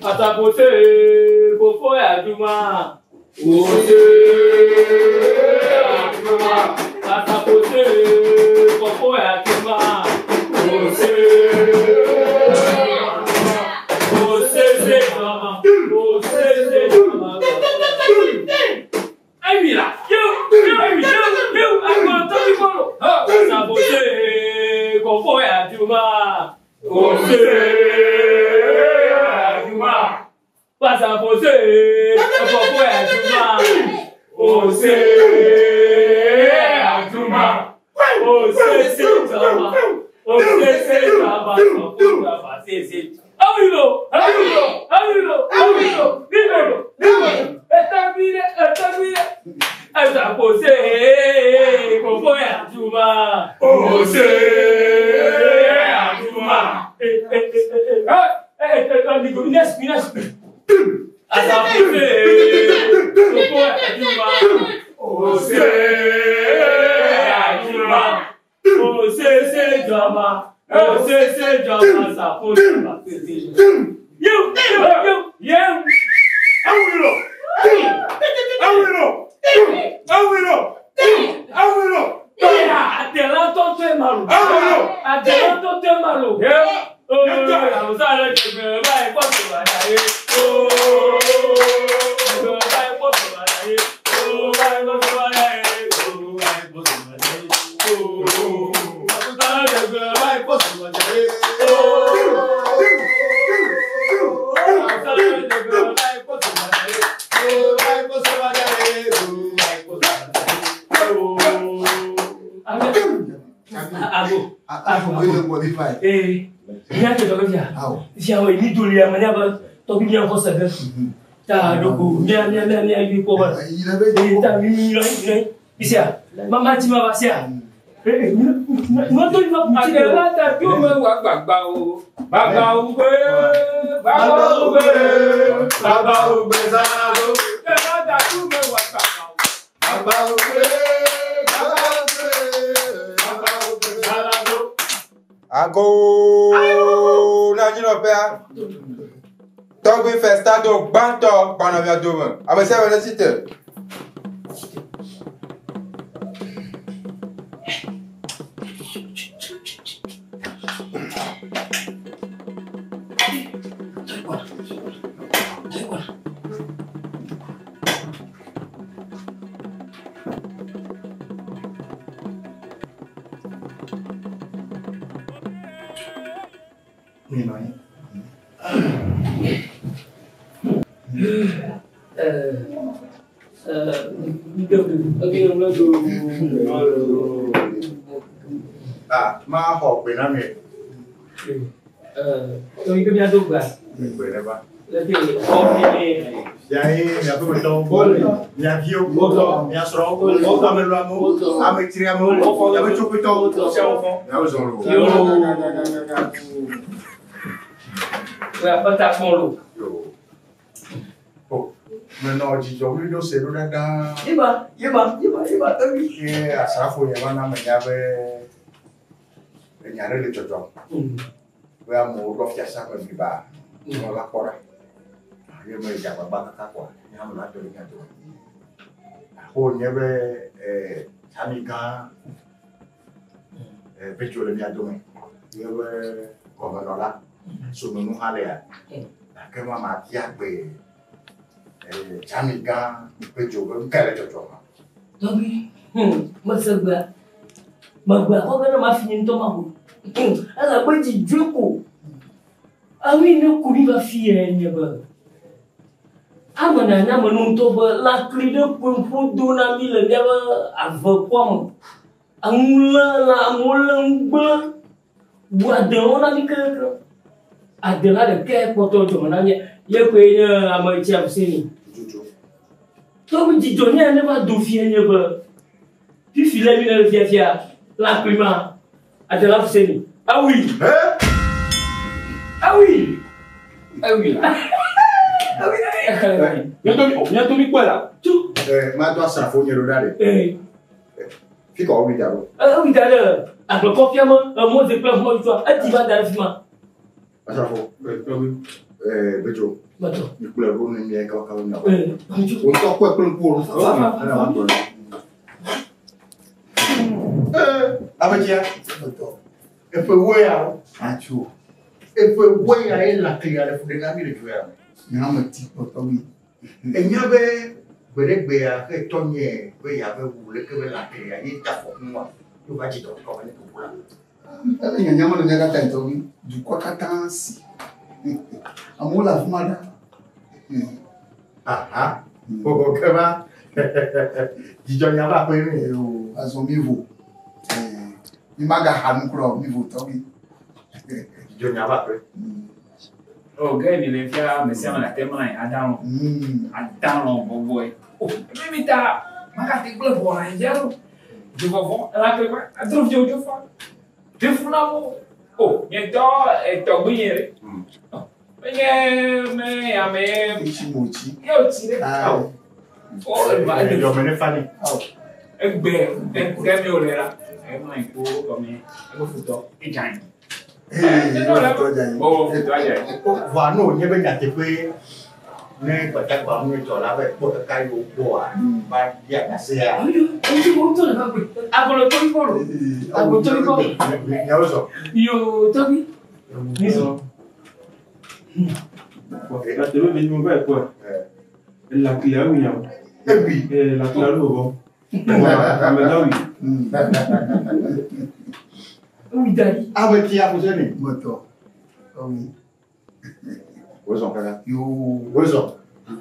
Asafose kofo aduma. Ose aduma. Asafose kofo aduma. Ose Ose se mama. Ose se mama. Ayi la. Yo yo yo yo agbọ̀n tó ti bọ̀rọ̀. Asafose kofo aduma. Ose aduma. Asafose kofo aduma. Ose aduma. Ose se jama. Ose se jama. Ose se Awilo, awilo, awilo, awilo, níbẹ̀rù, níbẹ̀rù, ẹ̀tàbílẹ̀, ẹ̀tàbílẹ̀. Asafose kofo aduma. Ose aduma. Asafose kofo aduma. Ose aduma. Ose se jama. Ose se jama. Asafose yo yo yo yo. Awilo! Awilo! Awilo! Awilo! Àtẹ̀lá tó tó ẹ̀ máa lò. Awilo! Àtẹ̀lá tó tó ẹ̀ máa lò. Àwùjọ àlọ́ jẹ̀gbẹ̀rẹ̀ báyìí pọ̀ tó wà láyé. Jẹ̀gbẹ̀rẹ̀ báyìí pọ̀ tó wà láyé. Báyìí pọ̀ tó wà láyé. Báyìí pọ̀ tó wà láyé. Àwùjọ àlọ́ jẹ̀gbẹ̀rẹ̀ báyìí pọ̀ tó wà láyé. Àwùjọ àlọ́ jẹ̀gbẹ̀rẹ̀ báyìí pọ̀ tó wà láyé. Báyìí pọ̀ tó wà láyé. Báyìí pọ̀ tó wà láyé. Abo. Ee, mía tɛ tɔgɔ fia. Fia wo mi doli ya mɛ ne ba tɔgbi mía kɔ sɛbɛ. Ta doko mía mía mía mía yi kɔ ba. Ee ta mi mi yɔrɔ yɔrɔ isia. Mama ti ma ba sia. Ee nɔ to ma kun ti dɛ. Àtẹ̀lá tàbí òun wà gbàgbà o. Bàbá ògbé, bàbá ògbé, Bàbá ògbé sáájú. Àtẹ̀lá tàbí òun wà gbàgbà o. Bàbá ògbé, bàbá ògbé, bàbá ògbé sáájú. Ago na nyinɔƒea tɔgbi festa do gbãtɔ gbãnɔ mia dome ame sia ame ne si te. Ɛɛ mi dɔ do ɔkè ŋlɔ do. Ah, ma xɔ gbe na mi. Ɛɛ tɔgbi ke mía do gba. Gbe ne ba. Lɛ te ɔfi ne. Fia ye miaƒe metɔwo, mia viwo, mia srɔ̃wo, ame lɔamewo, ame triamewo, miaƒe tsoƒetɔwo, miawo zɔ lo. Yo. Wɛ akpata kpɔn lo. Yo. O, menɔ dzidzɔ wli ɖo se ɖo ɖaɖa. Yeba yeba yeba yeba tɔgbi. Ye asrafo nye va na menya be enya ɖe le dzɔdzɔm. Be amewo ɖɔ fiasa me bliba. Nɔ la kpɔ ɖa. Ye me dze agbagba kaka kɔa, nye hã meva do ɖe mia dome. Axo nye be sami gã Petro le mia dome. Ye be gɔmenɔla somenu hã lea. Gake ma ma bia gbe sami gã Petro be nu ka le dzɔdzɔm. Tɔgbi mese gbea megbe akɔ ge ne ma fi nye ŋutɔ ma ho elabe dzidzɔe ko awi ne ku mi va fi yɛ nye be ame nana me nu ŋutɔ be lãkli ɖe koe ƒo do na mi le míaƒe avekɔa me aŋu lé lã amewo lé ŋugblẽ bu adelãwo na mi kekeake adelã ɖeka kpɔtɔ dzɔme na mía ye koe nye ame tsia Fuseni. Tɔgbi dzidzɔ nye ne va do fia nye be fifi le mi le fiafia lãkli ma adela Fuseni awi. Awi. Awi la. Awi. Miato mi kpɔe la. Tu. Ma do asrafo nye ɖo ɖa ɖe. Fi ka wowi da ɖo? Ewi da ɖe agblekɔƒea me, emɔze kple mɔdzoa, edi va da ɖe fi ma. Asrafo. Bedzo. Metɔ. Mikplɔe ɖo ne mia kabakaba miawɔ. Ŋutsu. Wò ŋutɔ kpɔe kple ŋkuwò. Fa, fa, fa, fa. Ametsia. Metɔ. Eƒe wo ya o. Atso. Eƒe wo ya ye lãklia le fu ɖe na mi le dzo ya me. Nye hã meti kpɔ tɔgbi. Enya be gbe ɖe gbea xe tɔnye be yeave wu leke be lãklia ye da afɔkua ye wòva dzi dɔ kɔ ne ƒoƒo la. Ele nyanya me le mía katã tɔgbi. Dukɔ katã si. Amewo le afi ma ɖa. Aha. O ke va. Dzidzɔnya va aƒe mi. Eo, azɔ mi vo. Mi magaxa nu kura o, mi vo tɔgbi. Dzidzɔnya va aƒe. O ke mi le fia ame sia ame le ate mlɔ anyi adalɔ. Adalɔ bɔbɔe. O ebe mi ta magate gblẽ ʋɔ le anyi fia ɖo. Dzovɔvɔ elã kle va adro viwo dzo fa. Defu na wo. O nye ŋutɔ etɔgbi nye ɖe. Menye me ame ye. Etsi mo tsi. Ye wòtsi ɖe. Awo. O eva ede. Dzɔme ne fa nɛ. Awo. Egbe ke mi wòle la. Emlɔ anyi kpo gɔme ebe futɔ edze anyi. Ee, futɔ dze anyi. O futɔ dze anyi. Vɔa ne wònye be nyateƒe ne gbadagba ŋu dzɔ la be kpɔ kaka yi wogbɔa va bia ɖasea. Ŋutsu wo ŋutɔ le va gbe. Agblɔ tɔgbi kpɔ lo. Agblɔ tɔgbi kpɔ. Nyawo zɔ. Yo tɔgbi. Nizɔ. La télé vient nous voir quoi La clé oui. Ewi. La clé au vent. Oui. Ewi da ɖi. Ame tia fuseni. Metɔ. Tɔgbi. Wozɔ kaka. Yo. Wozɔ.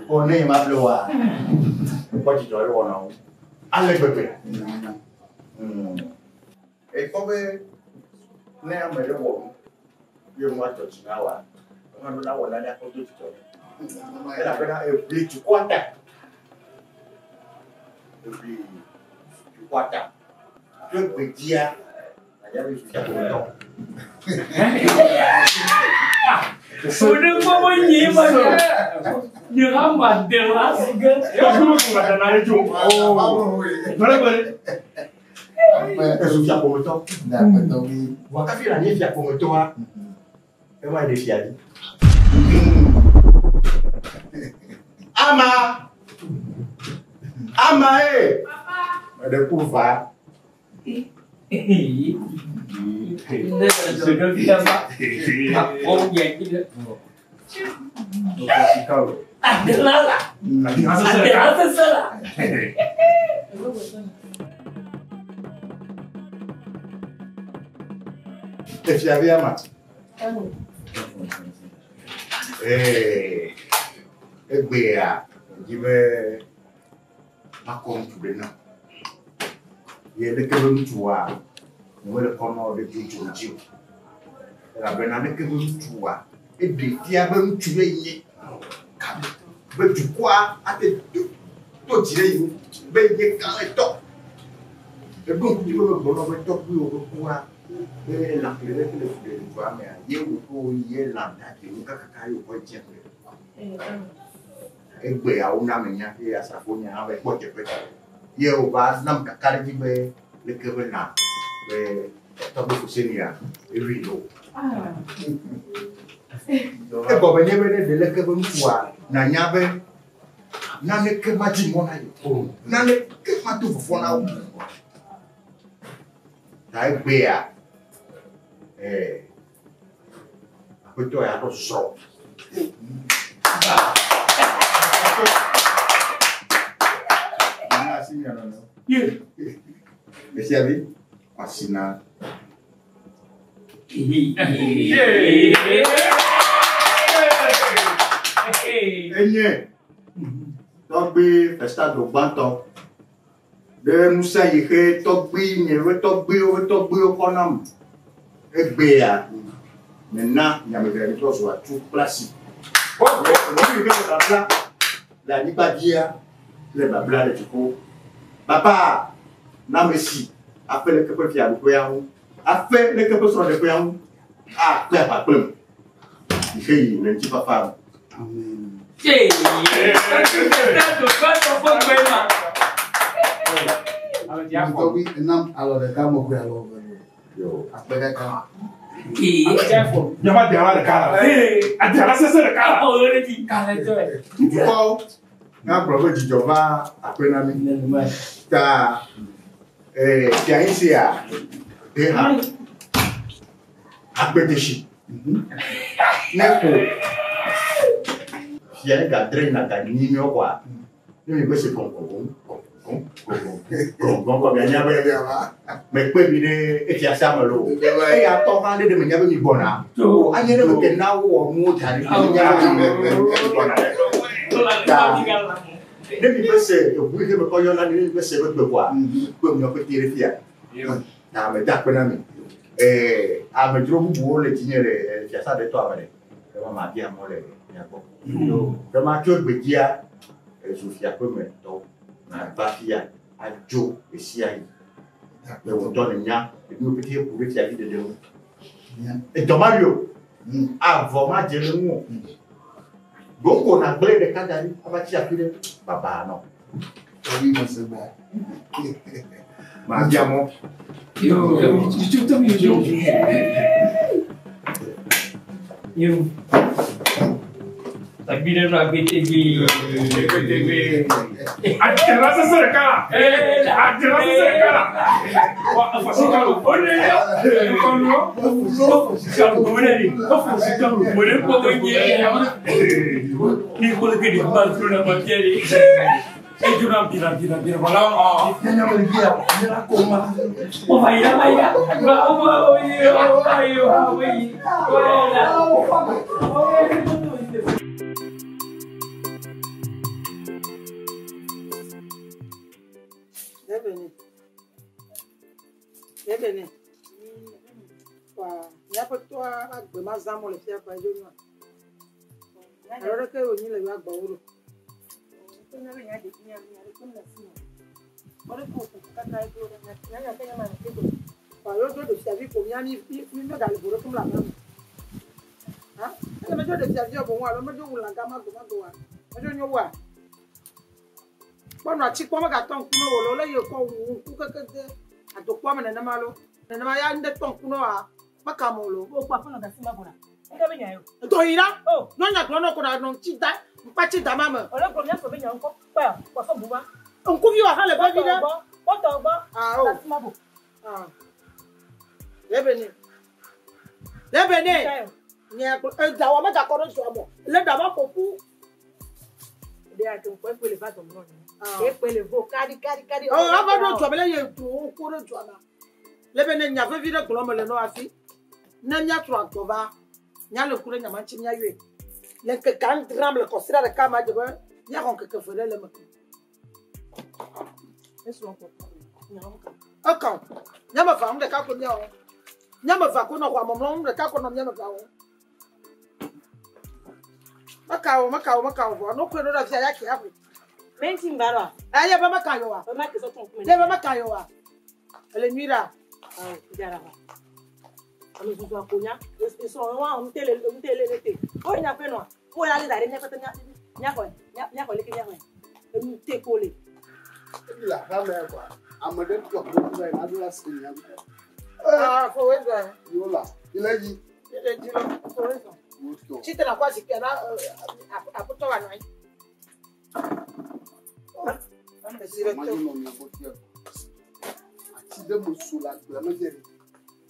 O ne ma ble wa. Kpɔ dzidzɔ ɖe wɔna wo. Ale gbegbe. Ekpɔ be ne ame ɖe wɔ nu ye nua dzɔ dzi na wa, ame ɖo la wɔ nane akɔ do dzidzɔ nɛ. Elabena eʋli dukɔa ta. Eʋli dukɔa ta. Tso gbedzia, nànya be fia ƒometɔ. Wòɖe kpɔ be nyee ma nɔ. Nye hã ma de la si ge. Tɔgbi mo kò bàtà náà dzo. Gbɛlɛgbɛlɛ. Ezu fia ƒometɔ. Dàgbɛ tɔgbi. Vɔ kafi la nye fia ƒometɔa, ema ɖe fia dzi. Ama! Ama e! Meɖe ku va. Ne dzɔ fia va. Akpɔ nye dzi ɖe. Adela la. Adela sese la. Efia vi ama. Ee, egbea dzi be makɔ ŋutsu ɖe nam. Ye leke be ŋutsua nyemele kɔ na wo ɖe dzodzo dzi o. Elabena leke be ŋutsua eɖe fia be ŋutsu ye nye be dukɔa ate to dzi ɖe yi ŋu be nye kalẽtɔ. Eɖo ŋku dzi be megblɔ na wo be tɔgbuiwo be kua be lãkle ɖe le fu ɖe dukɔa mea ye wòƒo ye lã da ɖe ŋu kakaka ye wòkɔ dze ƒe. Egbeawo na menya ye asrafo nya hã be kpɔ teƒe. Ye wòva nam kaka ɖe dzi be leke be lã be tɔgbi Fusenia ewui ɖo. Egɔme nye be ne ɖe leke be ŋutsua nanya be naneke madzi mɔ na ye o, naneke mado vɔvɔ na wo. Ta egbea aƒetɔ ya ɖo zɔ. Nana asi mia nɔnɔewo. Ye. Esia vi, asi na. Enye tɔgbi Festado gbãtɔ ɖe ŋusẽ yi xe tɔgbi nye be tɔgbiwo be tɔgbiwo kɔ nam. Egbea mena nyamevia mi trɔ zu atsu kple asi. Nu yi ke le babla le anyigba dzia le babla le dziƒo. Baba na ame si aƒe leke ƒe fiaɖuƒea ŋu, aƒe leke ƒe srɔ̃ɖeƒea ŋu, akpe aʋa kple me. Yi xe yi le ŋutifafa me. Amen. Tse. Festado gbãtɔ ƒe gbe ma. Ame tia Tɔgbi enam alɔ ɖeka me koe alɔ eve lo. Akpe ɖeka. Nyama de ala ɖeka la. Adi ala sese ɖeka la. Dukɔwo n'a gblɔ be dzidzɔ va aƒe na mi. Ta fia yi sia de ha agbedesi. Ne ko fia yi gadre yina ganyi miɔ kɔa ne mi be se gɔngɔngɔn gɔngɔngɔn kɔ mia nya be mekpe mi ɖe efiasa me lo. Eya tɔ hã ɖe ɖe me nya be mi gbɔna. Anye ɖe me ke na wowɔ nuwo da ɖi mi nya be mi gbɔna ɖe. Ta ne mi be se eʋu yi ke me kɔ yɔna ne mi be se be gbe kɔa kpe miɔ ƒe te ɖe fia. Ta me da akpe na mi. Amedzro bubuwo le dzinye le fiasa ɖe tɔ ame ɖe. Ema ma bia mɔ le mia gbɔ. Ema tso egbedzia ezu fiaƒe me tɔwo. Na va fia adzo ɣe sia ɣi. Le wò ŋutɔ nènya enuwo pete ku ɖe fiavi ɖeɖe ŋu. Edɔ ma li o. Avɔ ma dze le ŋu o. Gboko na gblẽ ɖeka da ɖi ava tsi afi ɖe baba nɔ. Tɔgbi me se gbea. Ma bia mɔ. Yo, yo, yo. Tagbi ɖe nɔ agbetegbe. Adi ala sese ɖeka la. Adi ala sese ɖeka la. Wa afɔsi ka lo. O de yɔ. Kɔnu. Mo ne kpɔ be nye. Ni kolo ke de ba turu na ma fiyɛ de. E jona bira bira bira wala. O va ira va ira. Va o va o yi o va yi o va yi. Ebene. Ebene. Wa míaƒe tɔa agbe ma zãm le fia kpa dzo nua. Alo ɖeke wònyi le yewoa gbɔwo ɖo. Wa yewo dzo ɖe fiavi ko mía mi mi megale vo ɖe kum le aƒe me. Ha? Ele medzo ɖe fiavi boŋ alo medzo wu lã gama gbe ma gbe wa. Medzo nyo wa. Kpɔnɔ atsi kpɔ megatɔ ŋku ne wò lo le yi kɔ wu ŋku keke de adokpɔ me nenema lo. Nenema ya ŋɖe tɔ ŋku ne wa meka mo lo. Dɔ yi la. Nyɔnya gblɔ ne ko na nɔ ŋtsi da ŋkpatsi da ma me. Ŋkuvi wa hã le vevi ɖe. Ah o. Ah. Lebene. Lebene. Nye gblɔ edawɔ megakɔ ɖe zɔa me. Le ɖa ma ƒo ƒu. Oh, ava ɖo dzɔ me le ye du wo ko ɖe dzɔa me. Lebe ne nya vevi ɖe gblɔ me le nɔ hafi. Ne míatrɔ agbɔ va, míale ŋku ɖe nyama ŋuti míayɔe. Le ŋkeke adrea me le kɔsiɖa ɖeka me adze be míaxɔ ŋkeke eve ɖe le eme. Eka o. Míame eve nu ɖeka ko míawɔ. Míame eve ko nɔ xɔa me mlɔm, nu ɖeka ko nɔ míame eve wɔm. Meka o, meka o, meka o vɔ. Ne wokoe ɖo ɖe fia ya ke axɔe. Eye be meka yɔ wa. Ye be meka yɔ wa. Ele nyui ɖa. Le aƒea me kɔa, ame ɖe tu aƒe va yina aɖo la se nya. Ah, fo wezɔ. Yewo la, ile dzi. Ele dzi lɔ, fo wezɔ. Wotɔ. Tsi tena kɔ zikpuia na aƒetɔ wa nɔ anyi. Ezi ɖe Ama to. nyo nɔ mia gbɔ fia. Ati ɖe me so le agblea me fia ɖe.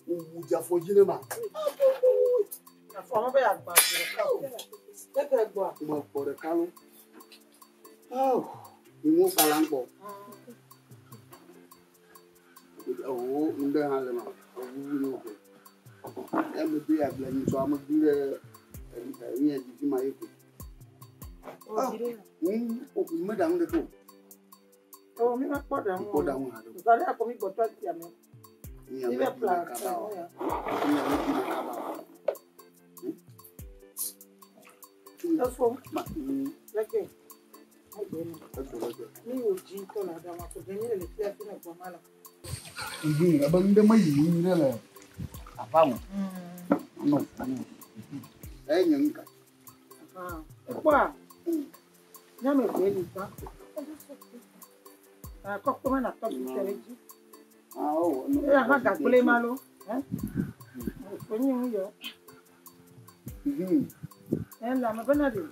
Wowu dze afɔ dzi ne ma. Afɔ me be yeagbã zi ɖeka o. Tete gbɔa. Me kpɔ ɖeka lo. Oh, nuwo kpa la ŋkpɔ. Ewo ŋɖe hã le ma. Ewu ne wo. Eme do agble nyi sɔ ame gbi ɖe enu ya dzi fi ma ye ko. O me ɖa ŋu ɖe ko. O mi ma kpɔ ɖe ŋu. Kpɔ ɖa ŋu haɖe o. Zã ɖe akɔ mi gbɔtɔ sia me. Mi Mi ame bɛ bi pla na kaba o. ya. Mi ame bi na kaba o. Efo Ma leke. Agbe me. edo le do. Mi wo dzi ŋutɔ le aɖaŋu akɔ dze mi le fia fi ne gbɔ ma la. Ebe ŋɖe me yi nyui ɖe le aƒea me. Nɔ nɔ. Eye nye ŋka. Ekpɔa nyame eve li gbã. Kɔkpɔ me na tɔ fi te ɖe dzi. Eya hã gagblẽ ma lo. Onye ŋu yɔ. Ɛ le ame bena ɖe.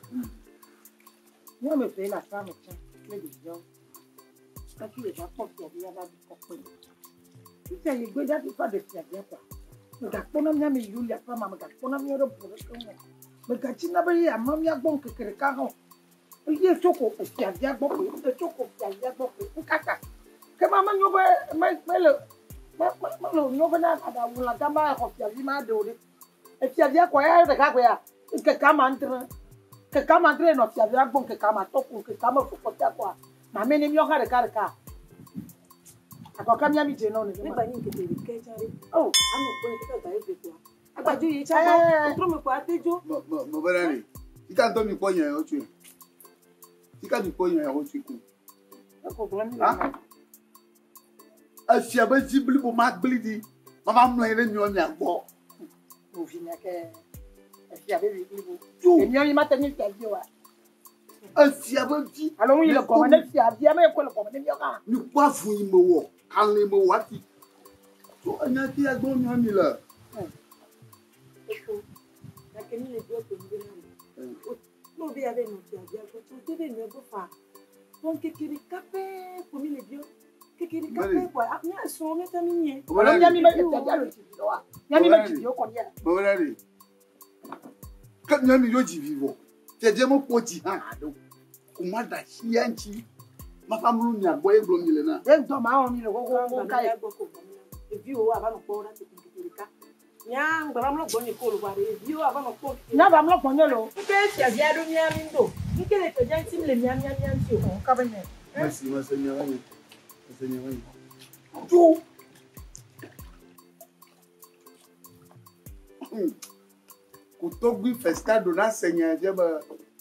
Nye ame eve le aƒea me tsã kple ɖeviawo. Hafi le va kpɔ fiavia va ɖu kɔkɔe. Fifia yi gbe dza va ɖe fiavia kɔa. Megakpɔna mía me yiwo le aƒea me, megakpɔna míawo ɖe bu ɖeke ŋu o. Megatsina be ye ama mía gbɔ ŋkeke ɖeka hã o. Eye tso ko fiavia gbɔ koe, etso ko fiavia gbɔ koe. Ŋkaka. Ke ma menyo be mele mele nyo be na aɖawu lã gã ma exɔ fiavi ma ɖe o ɖe. Efiavia kɔ ya ɖeka koe ya. Ŋkeke ame adre. Ŋkeke ame adre nɔ fiavia gbɔ ŋkeke ame atɔ̃ ko ŋkeke ame eve kpɔtɔe kɔa. Mame ne míawo hã ɖeka ɖeka. Akɔka mía mi dze nɔ ne. Ne gba nyi ŋkeke ɖeka tsã ɖe. Oh. Anɔ kpɔ nye kaka gba eve kɔa. Agbadzo yi tsã gbɔ. Otrɔ me kɔa ate dzo. Me bena ɖe. Sika ŋutɔ mi kpɔ nye yawo tsoe. Sika mi kpɔ nye yawo tsoe ko. Eko gblɔ mi le. Efia be dzi blibo ma gblẽ ɖi. Mava mlɔ anyi ɖe miɔ mia gbɔ. Ovi nya ke. Efia be vi blibo. Tso. Emiɔ yi ma te nyi fiavi oa. Efia be vi. Alo ŋu yi le gɔme ne fiavia me ko le gɔme ne miɔ hã. Mi kpɔ avu yi me wɔ, kalẽ me wɔ hafi. Tso enya ti ya gbɔ miɔ mi le. Eko. Gake mi le biɔ ko mi be na mi. No be ya be nɔ fiavia gbɔ. Tso te be nɔ gbɔ fa. Fɔ ŋkeke ɖeka pɛ ko mi le biɔ. Keke ɖeka pɛ kɔa. Mía srɔ̃ mía ta mi nye. Alo mía mi be fiavia le dzivi lɔ wa. Mía mi be dzivi wo kɔ mía. Me be na ɖe. Ke mía mi yo dzivi vɔ. Fiavia me kpɔ dzi hã haɖe o. Ko ma ɖe asi ya ŋuti. Ma va mlɔ mia gbɔ ye gblɔ mi le na. Ye ŋutɔ ma wɔ mi le xoxoxo ka ye. Eviwo ava nɔ kpɔ ɖa tete ŋkeke ɖeka. Nya ŋgbɛ va mlɔ gbɔnye ko lo va ɖe. Eviwo ava nɔ kpɔ. Nya va mlɔ gbɔnye lo. Nke fiavia ɖo mía mi ɖo. Nke le fiavia ŋuti mi le mía mía mía ŋuti o. Ka be nye. Mesi mese nya va nye. Mese nya va nye. Tso. Kotɔgbi festa ɖo na se nya fia be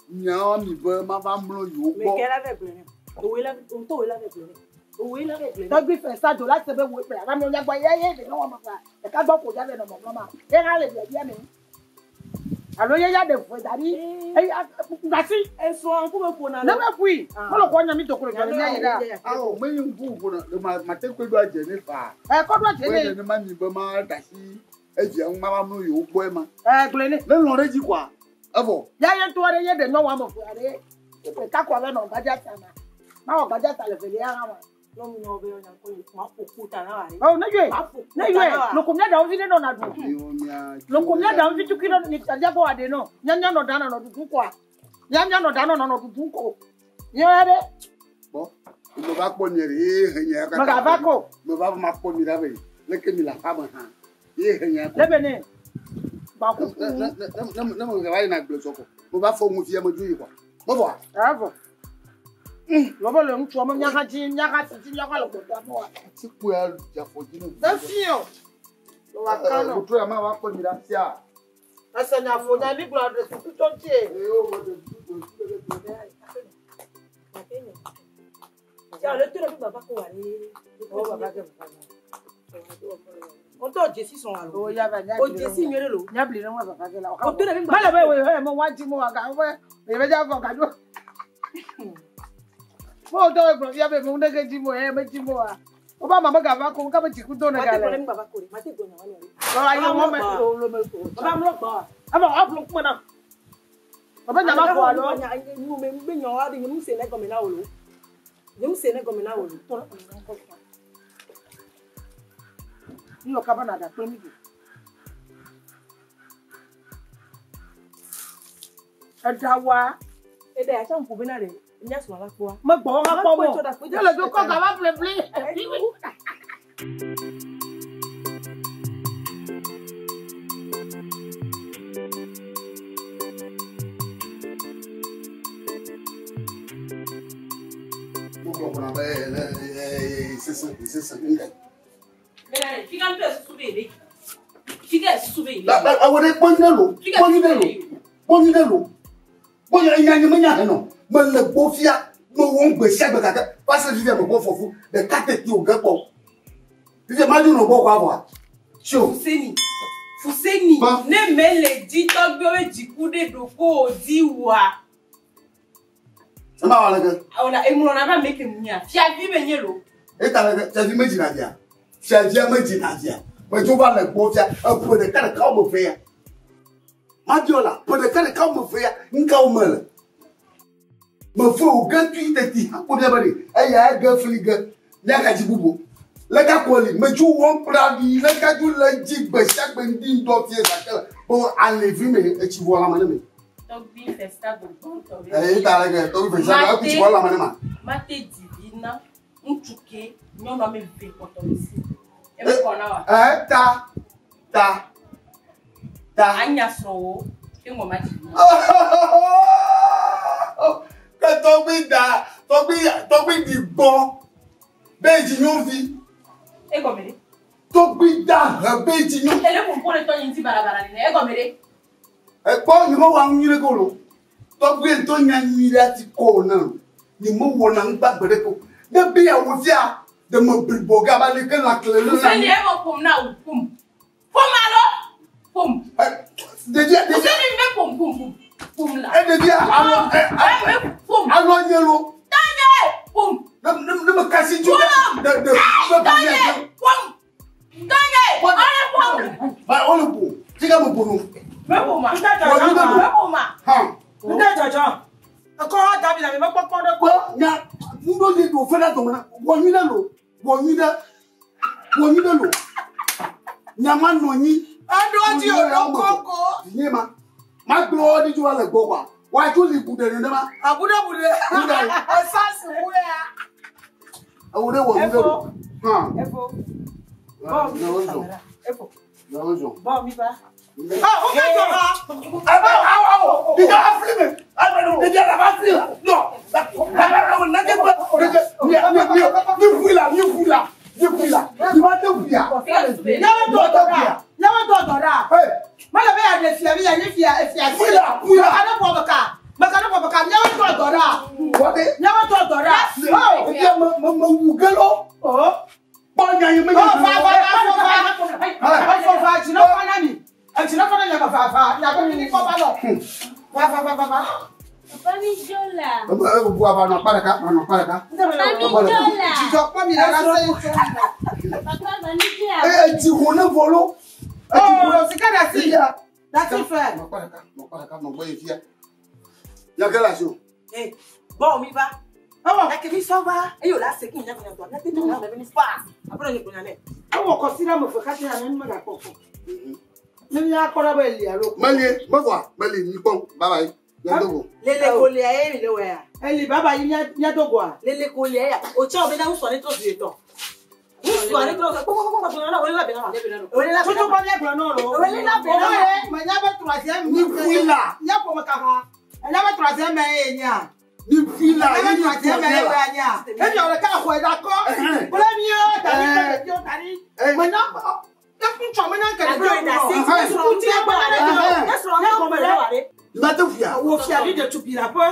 nyawo mi be ma va mlɔ yewo gbɔ. Meke la vɛ gblẽ nɛ. Owoe la ŋutɔ woe la vɛ gblẽ nɛ. Owoe la vɛ gblẽ nɛ. Tɔgbi festa ɖo la se be woe ƒle ava mlɔ mía gbɔ ye ye ɖe nɔ wɔme ƒea. Ɖeka gbɔ ko dza vɛ nɔ mɔmlɔ ma. Ye hã le biabia me. Alo ye ya ɖe vɔe da ɖi. Eya gasi. Esrɔ̃ ŋkume ƒona. Ne me ƒui. Mele kɔ nya mi do klo dzɔ le mía yi ɖa. Awo menye ŋku ƒona ɖe ma ma te kɔe ɖo adze ne faa. Ɛ kɔ ɖo adze ne. Wɔ ne ma mi be ma ɖe asi evia ŋu ma va mlɔ yewo gbɔe ma. Ɛ gblɔe ne. Ne lɔ̃ ɖe dzi kɔa evɔ. Ya ye ŋutɔ ɖe ye ɖe nyɔnu ame eve aɖe. Ɖeka kɔ be nɔ gbadza ta ma. Ma wɔ gbadza ta le velia hã ma. Nyɔnu nyawo be nya kɔ yi ma ƒo ku ta na wa. Ɔ ne yɔe. Ne yɔe. Loko mía ɖawo vi ɖe nɔ na ɖu. Loko mía ɖawo vi tukui ɖe ni fiavia gbɔ wa ɖe nɔ. Mía mía nɔ ɖa nɔ ɖuɖu kɔa. Mía mía nɔ ɖa nɔ nɔ ɖuɖu ko. Míawo ya ɖe. Bɔ. Me va kpɔ nye ɖe ye he nye ya kaka. Megava ko. Me va ma kpɔ mi ɖa be leke mi le aƒea me hã. Ye he nye ya ko. Lebe ne. Gbakuku. Ne me va yina gble sɔkɔ. Me va fɔ ŋu fia me dzo yi kɔa. Me vɔa. Evɔ. Lɔbɔ le ŋutsua me mía hã dzi mía hã si dzi mía hã le gbɔdɔ amewoa. Atikpo ya dze afɔ dzi ne. Efi o. Lɔwɔ kan nɔ. Wòtrɔ ya ma va kpɔ mi ɖa sia. Ese nya fo nya mi gblɔ ɖe susu tɔ ŋuti ye. Ŋutɔ dzesi sɔn alo. O ya va nya. O dzesi nyuie ɖe lo. Nya bli ɖe ŋu vava ge la. O to ɖe mi Mele be wo he mo wa dzi mo wa ga be me be dza fɔ ga do. Mo do gblɔ fia be mo ɖe ke dzi mo he me dzi mo wa. O ba mama ga va ko ka be dziku do ne Mate ga gblɔ le. ɖe mi baba ko ɖe. Mate gblɔ nya wa nɔ ɖe. Ba ayi mo me lo lo me ko. Baba mlɔ gbɔ. Aba wa flo kuma na. Baba nya ma fo alo. Nu me be nya wa ɖe nye mu se ne gɔme na wo lo. Nye mu se ne gɔme na wo lo. Nyo ka ba na da kple mi do. Eɖa wa. Eɖe ya tsã ŋku bena ɖe mía srɔ̃ la kpɔa. Me gbɔ ha kpɔ mo. Ye le do kɔ ga va ple ple. Mo gblɔ kplɔ be sese sese ŋgɛ. Fika ŋutɔ susu be yele. Fika susu be yele. Awɔ ɖe kpɔ nyuie lo kpɔ nyuie lo kpɔ nyuie lo kpɔ nyuie nya nye menya henɔ me le gbɔ fia me wɔ ŋgbe sia gbe gake va se fifia me gbɔ fɔfu ɖeka teti o ge kpɔ fifia ma dzo nɔ gbɔ kɔ avɔa tso. Fuseni. Fuseni. Ne mele dzi tɔgbewo be dziku ɖe ɖoko o dzi wa. Ema wa leke. Awɔna eŋlɔna va me ke mu nya. Fiavi be nye lo. Eta leke fiavi me dzina via. Fiavia me dzina via. Medzo va le gbɔ fia. Eƒe ɖeka ɖeka woame eve ya. Mabiɔ la, ƒe ɖeka ɖeka woame eve ya. Nu ka wo me le? Mefe wò ge tui teti akpɔ mía be ɖe eya ege fli ge míagadzi bubu. Le gakɔ li medzo wɔm kple aɖi le gadzo le dzi gbe sia gbe ŋdi ŋdɔ fie gake le be alẽvi me etsi vɔ lãme ne me. Tɔgbi festa gbogbo be. Eyi ta le ke tɔgbi festa eku tsi vɔ lãme ne ma. Mate divi na ŋutsu ke nyɔnu ame eve kpɔtɔ le si. Eme kɔ na wa. Ta ta ta. Anya srɔ̃wo ke ŋɔ ma dzi. Ke tɔgbi da tɔgbi tɔgbi di gbɔ be dzi nyɔvi. Egɔme ɖe. Tɔgbi da he be dzi nyɔ. Ele ƒoƒo le tɔnye ŋuti balabala nene egɔme ɖe. Ekpɔ nye me wɔ nu nyui ɖe ke o lo. Tɔgbi ŋutɔ nya nyui ɖe ati kɔ o ne lo. Nye me wɔna ŋgbagbe ɖe ke o. Ne be yeawɔ fia ɖe me blibo ge abe ale ke lãkle le la. Useni eme ƒom na wò ƒom. Ƒom alo ƒom. Ɖevia ɖevia. Useni me ƒom ƒom ƒom ƒom la. Ɖevia alɔ ƒom. Alɔ nye lo. Tɔnye ƒom. Ne ne ne me kasi dzo ɖe ɖe ɖe. Tɔnye ƒom. Tɔnye ɔle ƒom. Ba ɔle ƒo. Tika me ƒo no. Me ƒo ma. Nte dzɔdzɔ. Me ƒo ma. Hã. Nte dzɔdzɔ. Ekɔ hã dabi na mi me kpɔkpɔ ɖe. Kpɔ nya ŋɖo li ɖo fɛ ɖe dɔme na wɔ nyui ɖe lo wɔ nyui ɖe wɔ nyui ɖe lo nya ma nɔ anyi. Eɖo dzi o ɖo koko. Nye ma ma gblɔ ɖi dzo le gbɔ kɔa woatso li bu ɖe nenema. Abu ɖe bu ɖe. Bu ɖe. Esansi wu ya. Ewo ɖe wɔ nyui ɖe lo. Hã. Efo. Bɔn mi va. Efo. Ne wo zɔ. Bɔn mi va. Ah, o ka jɔ ha. Awo awo. Ɖevia afli me. Ɖevia la va fli la. Nɔ. Mi mi mi ƒui la mi ƒui la mi ƒui la. Mi ma te ƒui ya. Nyawo dɔ dɔ ɖa. Nyawo dɔ dɔ ɖa. Mele be yeaɖe fia mi yanyi fia efia. Ƒui la ƒui la. Meka ɖe ƒo meka. Meka ɖe ƒo meka. Nyawo dɔ dɔ ɖa. Wɔde. Nyawo dɔ dɔ ɖa. Efia me me me wu ge lo. Kpɔ nya yi me nya. Fa fa fa fa fa fa dzi ne fa na mi. Edzi ne fa na mi fa fa. Nyagbe mi ni kɔ va nɔ. Fa fa fa fa fa. Papa mi dzo la. Bu ava nɔ kpa ɖeka nɔ kpa ɖeka. Papa mi dzo la. Dzidzɔ kpɔ mi le la se yi tso. Papa va mi dzo la. Etsi ho ne vɔ lo. Oh, sika da si. Da si fɛ. Nɔ kpa ɖeka nɔ kpa ɖeka nɔ gbɔ yi fia. Nyake le asi o. Eh, bon mi va. Ewɔ gake mi sɔ va eye wòle ase kí nya gbɔnya gbɔnya tete wòle ame mi fa. Aƒe nye gbɔnya nɛ. Ewɔ kɔsi ɖe ame eve katã ya ne megakpɔ kɔ. Ne míakpɔ ɖe be eli alo. Meli mevɔa meli mi kpɔm baba yi míado go. Lele kolia ye mi le wɔ ya. Eli baba yi míado goa. Lele kolia ya. O tsɛ o bɛ na ŋusɔ ne trɔ zu etɔ̃. Ŋusɔ ne trɔ zu kpɔkpɔkpɔ gblɔ na wòle la bɛn na wa. Wòle la bɛn na wa. Tutu kɔ míagblɔ n'o lo. Wòle la bɛn na wa. Mɛ nya be troisième. Mi ƒui la. Nya ƒome ka ha. Nya be troisième ye nya. Mi ƒui la. Nya be troisième ye nya. Ebi wòle ka xɔe da kɔ. Kple míawo tari kple ɖeviwo tari. Mɛ nya ŋutsɔ me nya kele Ado da se. Suku tia gbɔ na Ne srɔ̃ ŋutɔ kple wa ɖe. Ma te ƒuia. Wò fiavi ɖetugbi la ƒe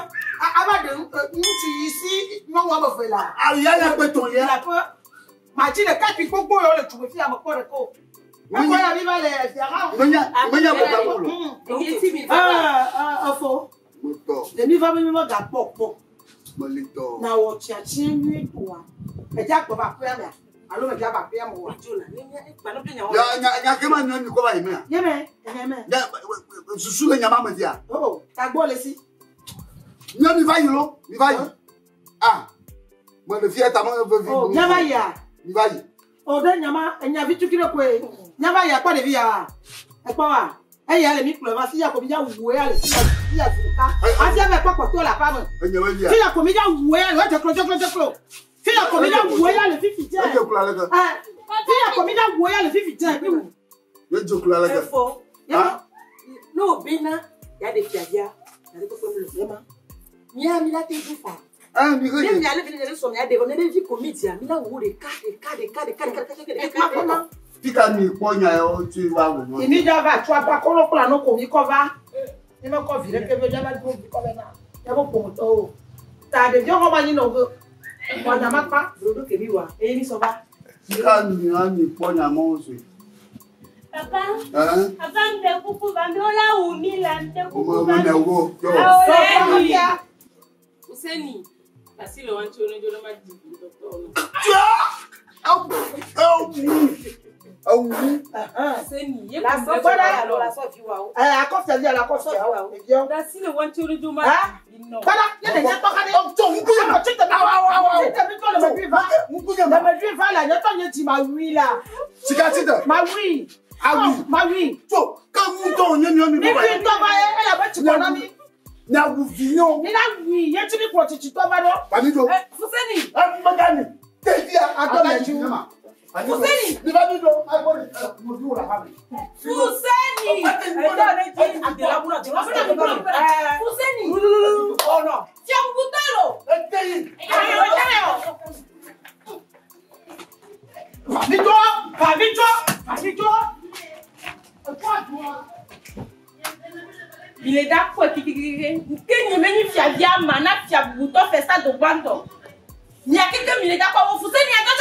ava ɖe ŋutsu yi si nyɔnu woame eve la. Ayi ya nya kpe tɔ̃ lia. La ƒe matsi ɖekakpui gbogbo yawo le tugbe fia me kpɔ ɖeka o. Ekɔ ya mi va le fia hã. Menya menya bɔ ta bolo. Efo. Motɔ. Le mi va be mi megakpɔ kpɔ. Melitɔ. Na wɔ tsiatsia nyuie toa. Edze agbɔ va aƒea mea alo medze ava aƒea me oa. Ya nya nya ke ma nya mi kɔ va yi mea. Nye me nye me. Nya susu le nya ma me fia. O tagbɔ le si. Nya mi va yi lo mi va yi. Ah me le fia ta me vevi. O nya va yia. Mi va yi. O ɖe nyama enya vi tukui ɖe koe. Nya va yia kpɔ ɖevi ya wa. Ekpɔ wa. Eya le mi kplɔ va fia ko mi dza wu ya le fia fia zi ɖeka. Hafi ame kpɔ kpɔtɔ le aƒea me. Enye be via. Fia ko mi dza wu ya le edze klo dze klo dze klo. Fia ko mi dza wu ya le fifi dze. Edze klo ale ke. Fia ko mi dza wu ya le fifi dze. Edze klo ale ke. Efo. Ne o bena ya ɖe fia via ya ɖe kpekpe mi le fia ma. Mía mi la te du fa. Mi Ne mia le vi ne sɔ mia ɖe vɔ ne ɖevi ko mi dzia mi la wu ɖeka ɖeka ɖeka ɖeka ɖeka ɖeka ɖeka ɖeka. Fika mi kpɔ nya yawo tso va wò. Imi dza va tso aƒe akɔlɔ kple ano ko mi kɔ va. Mi me kɔ vi ɖeke vi dza va do vi kɔ vɛ na. Ya be ƒometɔwo. Ta ɖeviwo xɔ va nyi nɔ ge. Wɔ nyama kpa. Ɖoɖo ke mi wa eye mi sɔ va. Fika mi hã mi kpɔ nya mɔwo zoe. Papa. Papa ŋɖe kuku va mi wola wu mi la ŋɖe kuku va mi. Mo me wo. Awo le Useni. Asi le wa ŋtsi wo ne dzo ne ma dzi vi dɔtɔ no. Tia! Awu! Awu! La sɔ Gbɔdɔ. la sɔ vi wa o. Ɛ akɔ fia via la akɔ fia o. Eviɔ. Dasi le wɔn tso do ma. Ha? Gbɔdɔ ye ne nye tɔ ka de. Tso ŋkunye ma. Akɔ tsi tɛmɛ. Awo awo awo. Tsi tɛmɛ tɔ le me dui va. Ŋkunye Le ma. me dui va la nye tɔ nye dzi ma wui la. Sika tsi tɛ. Ma wui. Awi. Ma wui. Tso ke ŋutɔ wònye miɔ mi Mi wui tɔ va ye ele be tsi kɔ na mi. Miawu vi nyɔ. Mi la wui ye tsi mi kplɔ tsitsi tɔ va ɖo. Bami do. Fuseni. Megani. Tevia Adɔ adɔ le mi dzi. ma. Fuseni. Mi va mi do. Agbɔ de. Mo vi wo la ha mi. Fuseni. Ɛdɔ ne dzi de la buna de la buna. Ɛɛ. Fuseni. Ɔnɔ. Fiabugutalo. Ete yi. Bami do. Bami do. Bami do. Ɛkɔ aduɔ. Mi le da kpɔ kikikiki. Nke nye menyi fiavia ma na fiabugutɔ fɛ sa do gbãtɔ. Mia keke mi le da kpɔ wo Fuseni adɔ